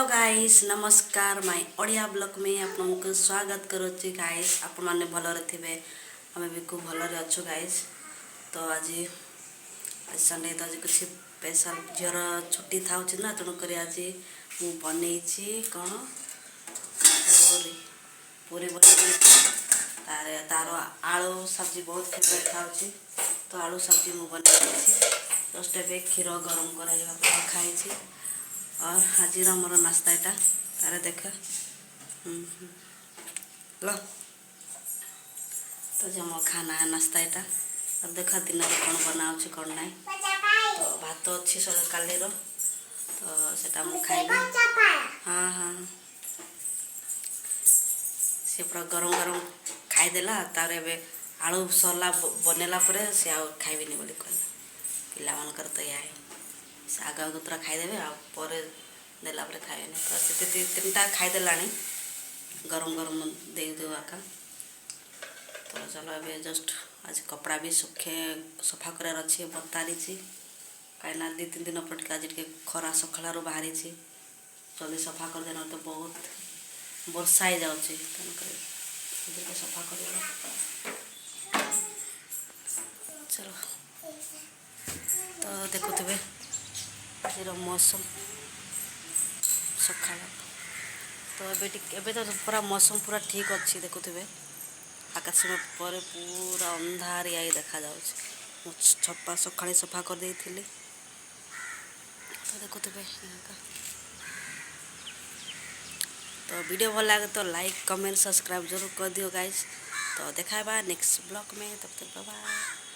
Guys, ନମସ୍କାର। ମାଇ Odia blog में ଆପଣଙ୍କୁ ସ୍ୱାଗତ କରୁଛି। ଗାଇସ୍, ଆପଣମାନେ ଭଲରେ ଥିବେ, ଆମେ ବି ଖୁବ୍ ଭଲରେ ଅଛୁ। ଗାଇସ୍, ତ ଆଜି ଆଜି ସଣ୍ଡେ, ତ ଆଜି କିଛି ସ୍ପେଶାଲ, ଝିଅର ଛୁଟି ଥାଉଛି ନା, ତେଣୁକରି ଆଜି ମୁଁ ବନେଇଛି କ'ଣ? ପୁରୀ। ପୁରୀ ବନେଇଛି। ତାର ତାର ଆଳୁ ସବଜି ବହୁତ ଫେଭରେଟ୍ ଥାଉଛି, ତ ଆଳୁ ସବଜି ମୁଁ ବନେଇ ଦେଇଛି। ଜଷ୍ଟ ଏବେ କ୍ଷୀର ଗରମ କରାଯିବାକୁ ରଖା ହେଇଛି। और ଆଜିର ଆମର ନାସ୍ତା ଏଇଟା। ତାରେ ଦେଖ ଲ। ତ ଯେ ଆମ ଖାନା ନାସ୍ତା ଏଇଟା। ଆଉ ଦେଖ ଦିନରେ କ'ଣ ବନାଉଛି, କ'ଣ ନାହିଁ। ତ ଭାତ ଅଛି କାଲିର, ତ ସେଟା ମୁଁ ଖାଇବି। ହଁ, ସେ ପୁରା ଗରମ ଗରମ ଖାଇଦେଲା। ତାପରେ ଏବେ ଆଳୁ ସରିଲା, ବନେଇଲା ପରେ ସେ ଆଉ ଖାଇବିନି ବୋଲି କହିଲା। ପିଲାମାନଙ୍କର ତ ଏଇଆ ହିଁ, ସେ ଆଗ ଆଗତୁରା ଖାଇଦେବେ ଆଉ ପରେ ଦେଲା ପରେ ଖାଇବେନି। ତ ସେ ତିନିଟା ଖାଇଦେଲାଣି, ଗରମ ଗରମ ଦେଇଦେଉ ଆକା। ତ ଚାଲ, ଏବେ ଜଷ୍ଟ ଆଜି କପଡ଼ା ବି ଶୁଖେ ସଫା କରିବାର ଅଛି, ବତାରିଛି, କାହିଁକିନା 2-3 ଦିନ ପରେ ଟିକେ ଆଜି ଟିକେ ଖରା ସକାଳରୁ ବାହାରିଛି। ଜଲ୍ଦି ସଫା କରିଦେଲେ ତ ବହୁତ ବର୍ଷା ହେଇଯାଉଛି, ତେଣୁକରି ଟିକେ ସଫା କରିବା। ଚାଲ, ତ ଦେଖୁଥିବେ ଆଜିର ମୌସମ ସକାଳ। ତ ଏବେ ଟିକେ ଏବେ ତ ପୁରା ମୌସମ ପୁରା ଠିକ୍ ଅଛି। ଦେଖୁଥିବେ, ଆକାଶ ପରେ ପୁରା ଅନ୍ଧାରିଆ ହେଇ ଦେଖାଯାଉଛି। ମୁଁ ଛପା ସକାଳେ ସଫା କରିଦେଇଥିଲି। ତ ଦେଖୁଥିବେ ଏକା। ତ वीडियो ଭଲ ଲାଗେ ତ लाइक, कमेंट, सब्सक्राइब जरूर कर दियो गाइस। ତ ଦେଖା ହେବା नेक्स्ट ब्लॉग में, तब तक बाय।